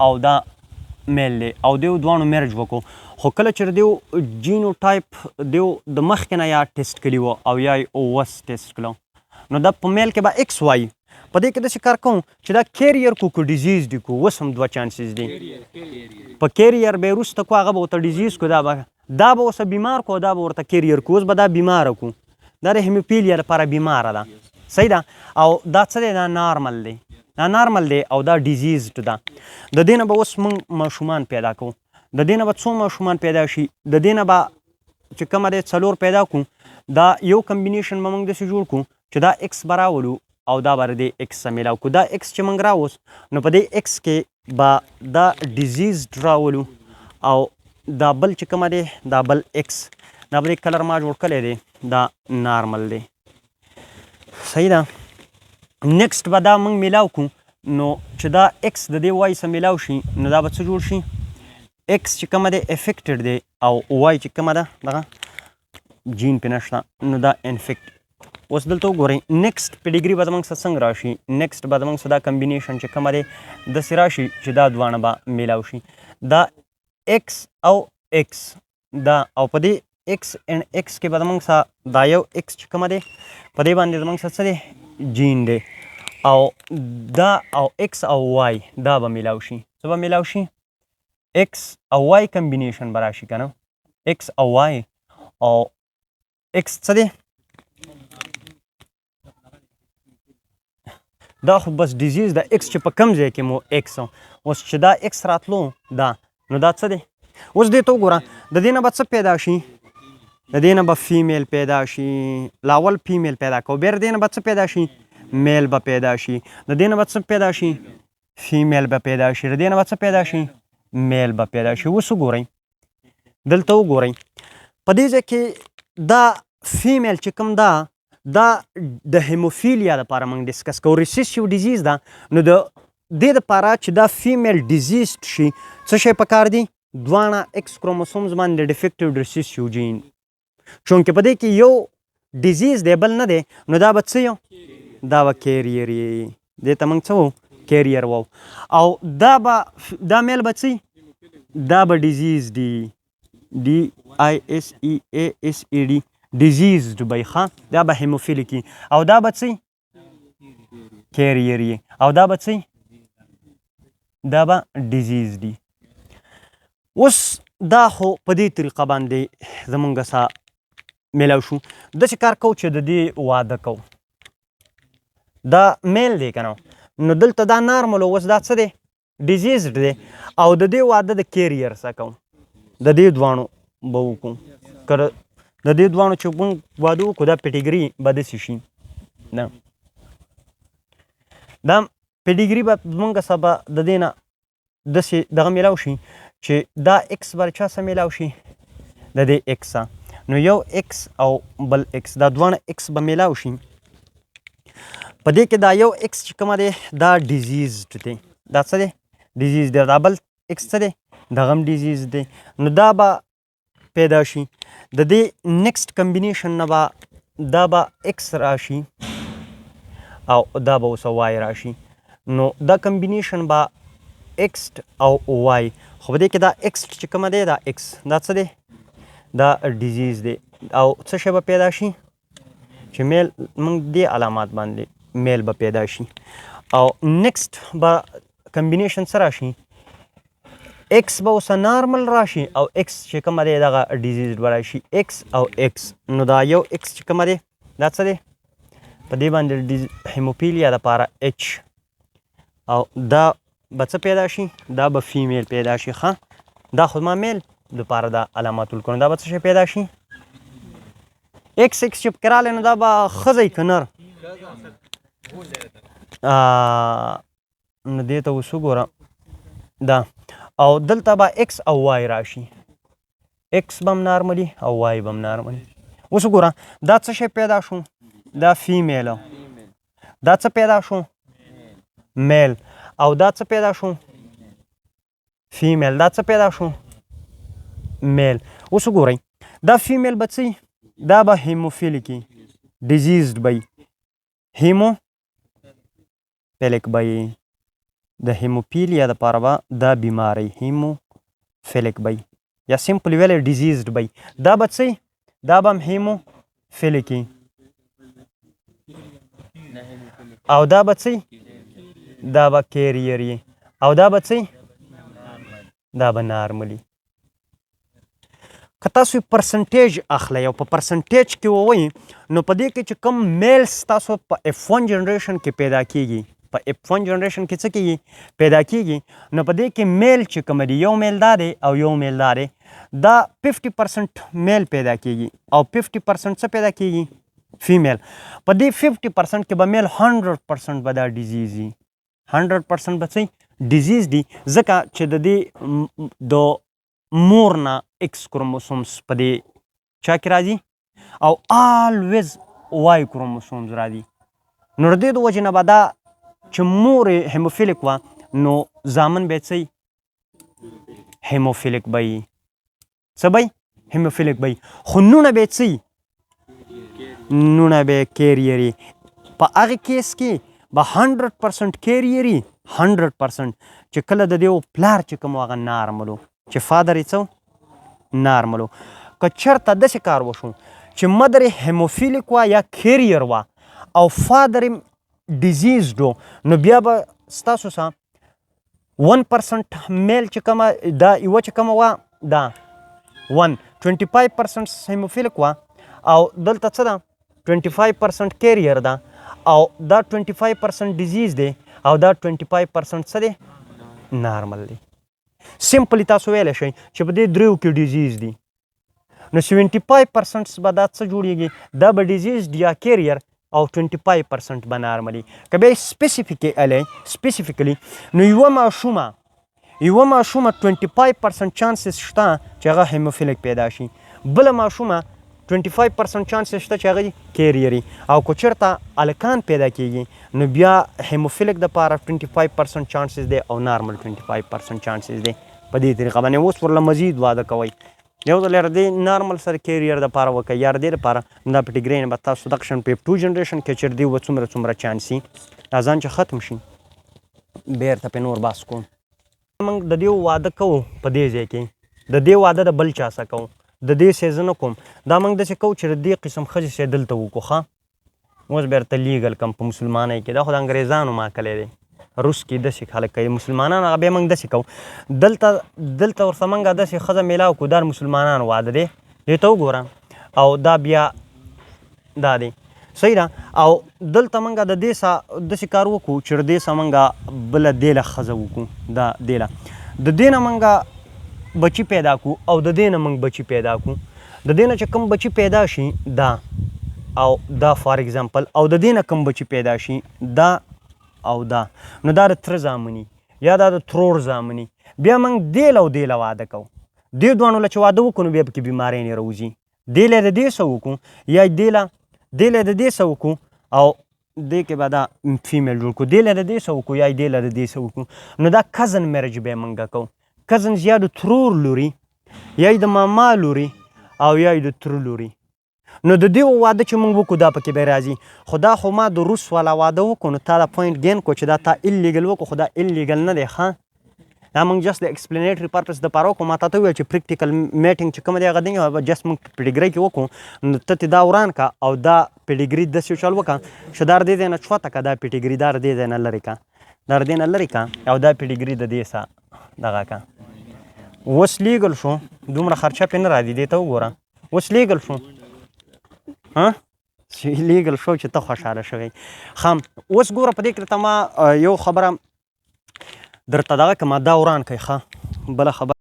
او دا میل دی او دیو دواړو میرج وکړو، خو کله چې دیو جینو ټایپ دیو د مخکې نه یا ټیسټ کړي وو او یا یې اوس ټیسټ کړو، نو دا په میل کې به ایکس وایي. په دې کې داسې کار کوم چې دا کیریئر کو که ډیزیز دی کو، اوس هم دوه چانسز دي. په کیریئر به وروسته کو، هغه به ورته ډیزیز کو، دا به اوس بیمار کو، دا به ورته کیریئر کو. اوس به دا بیمار کو، دا د هیموفیلیا لپاره بیماره ده، صحیح ده. او دا څه دی؟ دا نارمل دی، دا نارمل دی او دا ډیزیزډ ده. د دې نه به اوس موږ ماشومان پیدا کوو. د دې نه به څو ماشومان پیدا شي؟ د دې نه به چې کومه دی څلور پیدا کو. دا یو کمبینیشن به موږ داسې جوړ کو چې دا ایکس به راولو او دا به د دې ایکس سره میلاو کو. دا ایکس چې موږ راوست، نو په دې ایکس کې به دا ډیزیزډ راولو او دا بل چې کومه دی، دا بل ایکس، دا به دې کلر ما جوړ کړی دی، دا نارمل دی، صحیح ده. نیکسټ به دا موږ میلاو کو، نو چې دا ایکس د دې وای سره میلاو شي، نو دا به څه جوړ شي؟ ایکس چې کومه دی افیکټډ دی او وای چې کومه ده دغه جین پې نشته، نو دا انفیکټ. اوس دلته وګورئ، نیکسټ پیډیګري به زموږ سره څنګه راشي؟ نیکسټ به زموږ سره دا کمبینیشن چې کومه دی داسې راشي چې دا دواړه به میلاو شي، دا ایکس او ایکس دا، او په دې ایکس اینډ ایکس کې به زموږ سره دا یو ایکس چې کومه دی په دې باندې زموږ سره څه دی؟ جین دی. او دا او ایکس او وای دا به میلاو شي. څه به میلاو شي؟ ایکس او وای کمبینیشن به راشي که نه؟ ایکس او وای او ایکس څه دی؟ دا خو بس ډیزیز د ایکس چې په کم ځای کې مو ایکس، اوس چې دا ایکس راتلو دا، نو دا څه دی؟ اوس دې ته وګوره، د دې نه به څه پیدا شي؟ د دې نه به فیمیل پیدا شي. لاول فیمیل پیدا کو، بیا د دې نه به څه پیدا شي؟ میل به پیدا شي. د دې نه به څه پیدا شي؟ فیمیل به پیدا شي. د دې نه به څه پیدا شي؟ میل به پیدا شي. اوس وګورئ، دلته وګورئ، په دې ځای کې دا فیمیل چې کوم دا دا د هیموفیلیا لپاره موږ ډیسکس کوو، ریسیسیو ډیزیز ده. نو د دې لپاره چې دا فیمیل ډیزیز شي، څه شی پکار دي؟ دواړه ایکس کروموسومز باندې ډیفیکټیو ریسیسیو جین. چونکه په دې کې یو ډیزیز دی بل نه دی، نو دا به څه یو؟ دا به کیریئر یي. دې ته موږ څه وو؟ کیریئر وو. او دا به دا میل به څه؟ دا به ډیزیز دی، ډي آی اس ای ای اس ای ډي، ډیزیزډ به ښه. دا به هیموفیلیک او دا به څه؟ کیریئر یي. او دا به څه؟ دا به ډیزیز دی. اوس دا خو په دې طریقه باندې زمونږ سره میلاو شو. داسې کار کوو چې د دې واده کوو. دا میل دی که نه؟ نو دلته دا نارمل، اوس دا څه دی؟ ډیزیزډ دی. او د دې واده د کیریئر سره کوو، د دې دواړو به وکړو. که د دې دواړو چې موږ واده وکړو، دا پیډیګري به داسې شي. دا دا پیډیګري به موږ سبا د دې نه داسې دغه میلاو شي چې دا ایکس به چا سره میلاو شي؟ د دې ایکس سره. نو یو ایکس او بل ایکس، دا دواړه ایکس به میلاو شي. په دې کې دا یو ایکس چې کومه دی دا ډیزیزډ دی. دا څه دی؟ ډیزیز دی. دا بل ایکس څه دی؟ دغه هم ډیزیز دی. نو دا به پیدا شي. د دې نیکسټ کمبینیشن نه به دا به ایکس راشي او دا به اوس وای راشي. نو دا کمبینیشن به ایکس او وای، خو په دې کې دا ایکس چې کومه دی، دا ایکس دا څه دی؟ دا ډیزیز دی. او څه شی به پیدا شي؟ چې میل موږ دې علامات باندې میل به پیدا شي. او نیکسټ به کمبینیشن څه راشي؟ ایکس به اوس نارمل راشي او ایکس چې کومه دی دغه ډیزیز به راشي، ایکس او ایکس. نو دا یو ایکس چې کومه دی دا څه دی؟ په دې باندې هیموفیلیا لپاره اچ. او دا به څه پیدا شي؟ دا به فیمیل پیدا شي. ښه، دا خو ما میل دپاره دا علامات ولیکو. دا به څه شی پیدا شي؟ ایکس ایکس چې پکې راغلی، نو دا به ښځه وي که نر؟ نو دې ته اوس وګوره دا، او دلته به ایکس او وای راشي. ایکس به هم نارملي او وای به هم نارملي. اوس وګوره، دا څه شی پیدا شو؟ دا فیمیل. دا څه پیدا شو؟ میل. او دا څه پیدا شو؟ فیمیل. دا څه پیدا شو؟ میل. اوس وګورئ، دا فیمیل به څه؟ دا به هیموفیلیک ډیزیزډ به، هیمو فیلیک به. د هیموفیلیا دپاره به دا بیماری هیموفیلیک به یا سمپلی ویلی ډیزیزډ به دا به څه دا به هم هیموفیلیک او دا به څه دا به کیریئر او دا به څه دا به نارملی. که تاسو پرسنټیج اخلئ او په پرسنټیج کې ووایي نو په دې کې چې کوم میلز تاسو په اف 1 جنریشن کې پیدا کیږي، په اف 1 جنریشن کې څه کیږي پیدا کیږي، نو په دې کې میل چې کوم دی یو میل دا دی او یو میل دا دی، دا 50% میل پیدا کیږي او 50% څه پیدا کیږي فیمیل. په دې 50% کې به میل 100% به دا ډیزیز وي، 100% به څه ډیزیز دی، ځکه چې د دې د مور نه ایکس کروموسومز په دې چا کې راځي او آلویز وای کروموسومز راځي. نو د دې د وجې نه به دا چې مور یې هیموفیلیک وه نو زامن به یې څه هیموفیلیک به یي، څه به یي هیموفیلیک به یي، خو نونه به یې څه یي نونه به یې کیریئر یي. په هغې کیس کې به 100% کیریئر یي، 100% چې کله د دې پلار چې کوم هغه نارمل و، چې فادر یې څه نارمل و. که چېرته داسې کار وشو چې مدر یې هیموفیلیک وه یا کیریئر وه او فادر یې ډیزیزډ و، نو بیا به ستاسو سره 1% میل چې کومه دا یوه چې کومه وه دا 1 25% هیموفیلیک وه او دلته څه ده 25% کیریئر ده او دا 25% ډیزیز دی او دا 25% څه دی نارمل دی. سمپلی تاسو ویلی شئ چې په دې دریو کې ډیزیز دی، نو 75% به دا څه جوړیږي، دا به ډیزیز یا کیریئر او 25% به نارملی. که بیا سپیسیفیکلی نو یوه ماشومه 25% چانسز شته چې هغه هیموفیلیک پیدا شي، بله ماشومه 25% چانسز شته چې هغه کیریئر، او که چېرته هلکان پیدا کیږي نو بیا هیموفیلیک دپاره 25% چانسز دی او نارمل 25% چانسز دی. په دې طریقه باندې اوس ورله مزید واده کوئ، یو ځل یاره دې نارمل سره کیریئر دپاره وکړئ یار دې دپاره دا پټیګرې نه به تاسو دغه شان په 2 جنریشن کې چېرې دی به څومره څومره چانس وي، دا ځان چې ختم شي بیرته پرې نور بحث کوم. موږ د دې واده کوو په دې ځای کې، د دې واده د بل چا سره کوو، د دې سه زه نه کوم، دا موږ داسې کوو چې د دې قسم ښځې سه دلته وکړو. ښه اوس بیرته لیګل کم په مسلمانۍ کې، دا خو د انګریزانو ماکلی دی، روس کې داسې خلک کوي، مسلمانان هغه بیا موږ داسې کوو، دلته ورته موږ داسې ښځه میلاو کړو، دا مسلمانانو واده دی، دې ته وګوره، او دا بیا دا دی صحیح ده. او دلته موږ د دې سه داسې کار وکړو چې د دې سه موږ بله دې له ښځه وکړو، دا دې له د دې نه موږ بچي پیدا کړو او د دې نه موږ بچي پیدا کړو، د دې نه چې کوم بچي پیدا شي دا او دا فار اگزامپل، او د دې نه کوم بچي پیدا شي دا او دا، نو دا د تره زامني یا دا د ترور زامني، بیا موږ دې له او دې له واده کوو، دې دواړو له چې واده وکړو نو بیا پکې بیمارۍ نه راوځي، دې له د دې څه وکړو یا دې له د دې څه وکړو او دې کې به دا فیمیل جوړ کړو، دې له د دې څه وکړو یا دې له د دې څه وکړو، نو دا کزن میرج به موږ کوو. کزنز یا د ترور لوري یا د ماما لوري او یا د تره لوري، نو د دې واده چې موږ وکړو دا پکې به راځي. خو دا خو ما د روس والا واده وکړو، نو تا دا پوینټ ګین کو چې دا تا ایلیګل وکړو، خو دا ایلیګل نه دی. ښه دا موږ جست د ایکسپلینیټري پرپس دپاره وکړو، ما تا ته وویل چې پریکټیکل میټینګ چې کومه دی هغه دی جست موږ په پیډیګري کې وکړو، نو ته ترې دا وران که او دا پیډیګري داسې چل وکړه چې دا دې ځای نه چوته که، دا پیډیګري دا دې ځای نه لرې که، دا دې نه لرې که او دا پیډیګري د دې سه دغه که. اوس لیګل شو، دومره خرچه پرې نه راځي، دې ته وګوره اوس لیګل شو، ها لیګل شو چې ته خوشحاله شوې. ښه اوس ګوره په دې کې درته ما یو خبره درته دغه که ما دا وران کړئ. ښه بله خبره